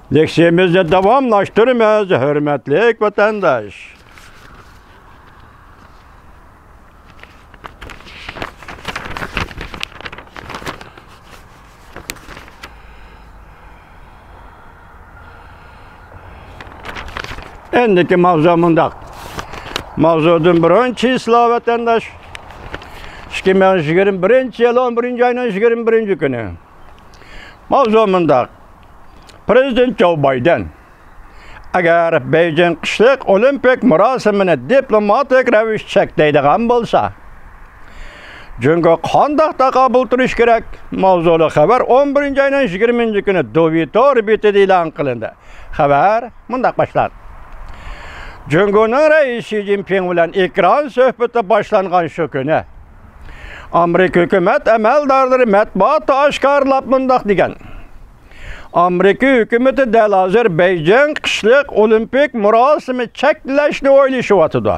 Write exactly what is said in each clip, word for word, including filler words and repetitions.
لېكسىيەمىزنى داۋاملاشتۇرىمىز، ھۆرمەتلىك ۋەتەنداش. ئەندىكى ماۋزۇ مۇنداق. ماۋزۇدىن بۇرۇن چىسلا ۋەتەنداش. ئىككى مىڭ يىگىرمە بىرىنچى يىل ئون بىرىنچى ئاينىڭ يىگىرمە بىرىنچى كۈنى. ماۋزۇ مۇنداق. پرېزىدېنت جو بايدېن، ئەگەر بېيجىڭ قىشلىق ئولىمپىك مۇراسىمىنى دىپلوماتىك رەۋىشتە چەكلەيدىغان بولسا، جۇڭگو قانداق تاقابىل تۇرۇش كېرەك؟ ماۋزۇلۇق خەۋەر ئون بىرىنچى ئاينىڭ يىگىرمىنچى كۈنى دۇۋى تور بېتىدە ئېلان قىلىندى. خەۋەر مۇنداق باشلانغان. جۇڭگونىڭ رەئىسى شى جىنپىڭ بىلەن ئېكران سۆھبىتى باشلانغان شۇ كۈنى ئامېرىكا ھۆكۈمەت ئەمەلدارلىرى مەتبۇئاتتا ئاشكارىلاپ مۇنداق دېگەن: ئامېرىكا ھۆكۈمىتى دەل ھازىر بېيجىڭ قىشلىق ئولىمپىك مۇراسىمى چەكلەشنى ئويلىشىۋاتىدۇ.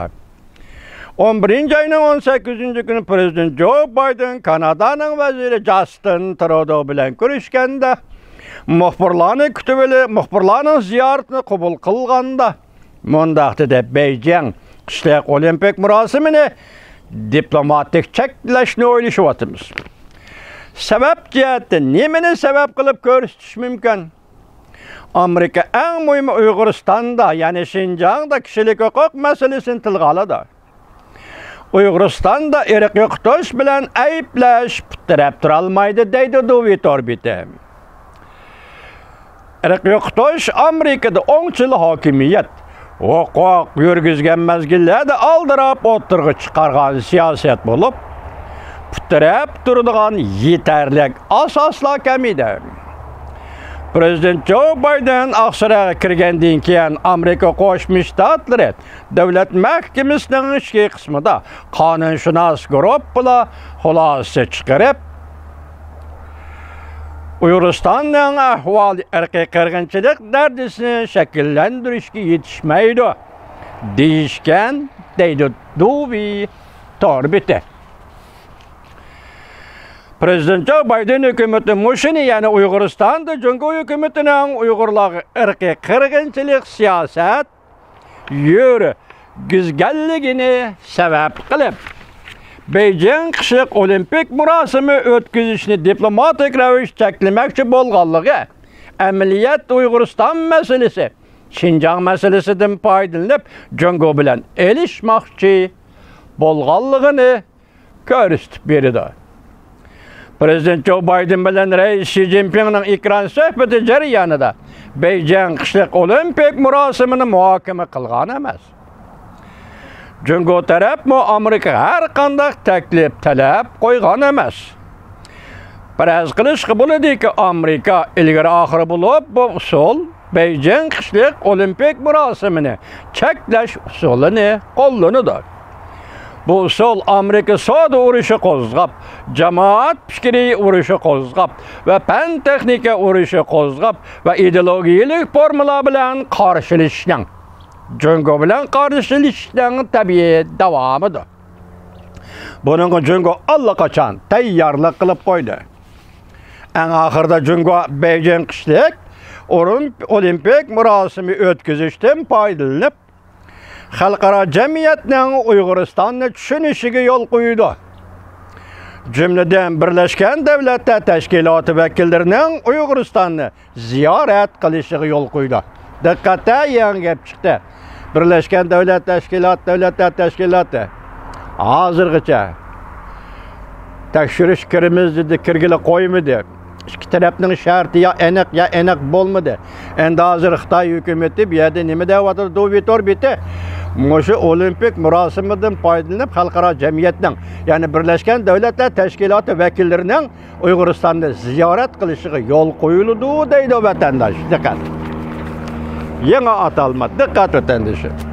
ئون بىرىنچى ئاينىڭ ئون سەككىزىنچى كۈنى پرېزىدېنت جو بايدېن كانادانىڭ ۋەزىرى جاستىن ترۇدو بىلەن كۆرۈشكەندە، مۇخبىرلارنى كۈتۈۋېلىپ، مۇخبىرلارنىڭ زىيارىتىنى قوبۇل قىلغاندا مۇنداق دېدى: بېيجىڭ قىشلىق ئولىمپىك مۇراسىمىنى دىپلوماتىك چەكلەشنى ئويلىشىۋاتىمىز. سەۋەب جەھەتتىن نېمىنى سەۋەب قىلىپ كۆرسىتىش مۇمكىن؟ ئامېرىكا ئەڭ مۇھىمى ئۇيغۇرىستاندا، يەنى شىنجاڭدا كىشىلىك ھوقۇق مەسىلىسىنى تىلغا ئالىدۇ. ئۇيغۇرىستاندا ئىرق يوقىتىش بىلەن ئەيىبلەش پۇت تىرەپ تۇرالمايدۇ، دەيدۇ دۇۋى تور بېتى. ئىرق يوقىتىش ئامېرىكىدا ئوڭچىل ھاكىمىيەت، ھوقۇق يۈرگۈزگەن مەزگىللەردە ئالدىراپ ئوتتۇرىغا چىقارغان سىياسەت بولۇپ، پۇت تىرەپ تۇرىدىغان يېتەرلىك ئاساسلار كەم ئىدى. پرېزىدېنت جو بايدېن ئاقسارايغا كىرگەندىن كېيىن، ئامېرىكا قوشما شتاتلىرى دۆلەت مەھكىمىسىنىڭ ئىچكى قىسمىدا قانۇنشۇناس گۇرۇپپىلار خۇلاسە چىقىرىپ، ئۇيغۇرىستاننىڭ ئەھۋالى ئىرقىي قىرغىنچىلىق دەرىجىسىنى شەكىللەندۈرۈشكە يېتىشمەيدۇ، دېيىشكەن، دەيدۇ دۇۋى تور بېتى. پرېزىدېنت جو بايدېن ھۆكۈمىتى مۇشۇنى، يەنى ئۇيغۇرىستاندا جۇڭگو ھۆكۈمىتىنىڭ ئۇيغۇرلارغا ئىرقىي قىرغىنچىلىق سىياسەت يۈرگۈزگەنلىكىنى سەۋەب قىلىپ، بېيجىڭ قىشلىق ئولىمپىك مۇراسىمى ئۆتكۈزۈشنى دىپلوماتىك رەۋىشتە چەكلىمەكچى بولغانلىقى، ئەمەلىيەتتە ئۇيغۇرىستان مەسىلىسى، شىنجاڭ مەسىلىسىدىن پايدىلىنىپ، جۇڭگو بىلەن ئېلىشماقچى بولغانلىقىنى كۆرسىتىپ بېرىدۇ. پرېزىدېنت جو بايدېن بىلەن رەئىس شى جىنپىڭنىڭ ئېكران سۆھبىتى جەريانىدا بېيجىڭ قىشلىق ئولىمپىك مۇراسىمىنى مۇھاكىمە قىلغان ئەمەس. جۇڭگو تەرەپمۇ ئامېرىكىغا ھەر قانداق تەكلىپ، تەلەپ قويغان ئەمەس. پەرەز قىلىشقا بولىدۇكى، ئامېرىكا ئىلگىرى ئاخىرى بولۇپ بۇ ئۇسۇل، بېيجىڭ قىشلىق ئولىمپىك مۇراسىمىنى چەكلەش ئۇسۇلىنى قوللىنىدۇ. بۇ ئۇسۇل ئامېرىكا سودا ئۇرۇشى قوزغاپ، جامائەت پىكرى ئۇرۇشى قوزغاپ ۋە پەن تېخنىكا ئۇرۇشى قوزغاپ ۋە ئىدېئولوگىيەلىك فورمۇلار بىلەن قارشىلىشىشنىڭ، جۇڭگو بىلەن قارشىلىشىشنىڭ تەبىئىي داۋامىدۇر. بۇنىڭغا جۇڭگو ئاللىقاچان تەييارلىق قىلىپ قويدى. ئەڭ ئاخىرىدا جۇڭگو بېيجىڭ قىشلىق ئورۇن-، ئولىمپىك مۇراسىمى ئۆتكۈزۈشتىن پايدىلىنىپ، خەلقئارا جەمئىيەتنىڭ ئۇيغۇرىستاننى چۈشىنىشىگە يول قويىدۇ. جۈملىدىن، بىرلەشكەن دۆلەتلەر تەشكىلاتى ۋەكىللىرىنىڭ ئۇيغۇرىستاننى زىيارەت قىلىشىغا يول قويىدۇ. دىققەت، يېڭى گەپ چىقتى. بىرلەشكەن دۆلەت تەشكىلاتى، دۆلەتلەر تەشكىلاتى ھازىرغىچە تەكشۈرۈش كىرىمىز دېدى، كىرگىلى قويمىدى. ئىككى تەرەپنىڭ شەرتى يا ئېنىق، يا ئېنىق بولمىدى. ئەمدى ھازىر خىتاي ھۆكۈمىتى بۇ يەردە نېمە دەۋاتىدۇ؟ دۇۋى تور بېتى مۇشۇ ئولىمپىك مۇراسىمىدىن پايدىلىنىپ، خەلقئارا جەمئىيەتنىڭ، يەنى بىرلەشكەن دۆلەتلەر تەشكىلاتى ۋەكىللىرىنىڭ ئۇيغۇرىستاننى زىيارەت قىلىشىغا يول قويۇلىدۇ، دەيدۇ ۋەتەنداش. دىققەت. يېڭى ئاتالما. دىققەت، ۋەتەندىشىم.